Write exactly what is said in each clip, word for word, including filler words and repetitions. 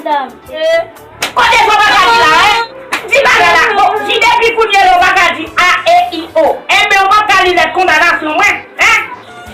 Dam. Kote sa w pa ka di la, en? Di bagay la. Bon, di depi kounye a la w pa ka di A, E, I, O. Enben, w p ap ka li lèt kondanasyon mwen, en?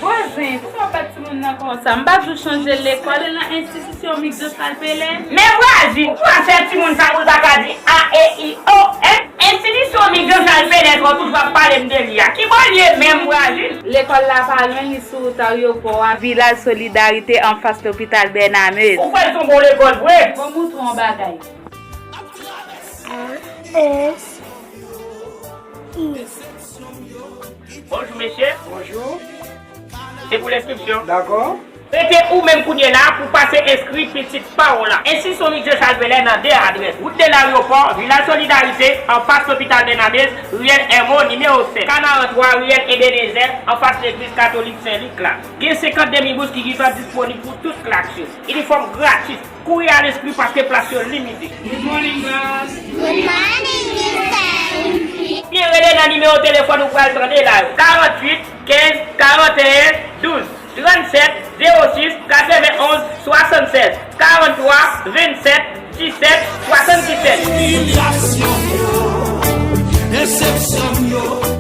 Bon zen, poukò w ap bat timoun nan konsa? M pa di w chanje lekòl, e nan enstitisyon Miguel Salpelè. Men Brazil, ou kwè sèl timoun sa pou l pa ka di A, E, I, O, en? Enstitisyon Miguel Salpelè sa w toujou ap pale m de li a. Ki bò l ye menm Brazil? Lekòl la pa lwen, li sou wout ayewopò a. Vilaj Solidarite anfas lopital Bènamez. Ou kwè l se yon bon lekòl vre? Bon, moutre w yon bagay. A, S, I. Bonjou, mesye. Bonjou. Se pou lenskripsyon. Dakò. Rete ou menm kounye la pou pase enskri pitit pa w la. Enstitisyon Miguel Salpelè nan de adrès, wout de Laryopò, Vilaj Solidarite, anfas lopital Bènamez, riyèl Èmo, nimewo sèt, Kanarantwa, riyèl Ebenezè, anfas legliz katolik Sen Lik la. Gen senkant demi bous ki gentan disponib pou tout klas yo. Inifòm gratis. Kouri al enskri paske plas yo limite. Good morning, class. Good morning, mister. Byen rele nan nimewo telefòn ou pral tande la yo. Karannwit kenz karanteyen douz, trannsèt zewo sis katrevenonz swasannsèz, karantwa vennsèt disèt swasanndisèt. Imilyasyon yo, desepsyon yo.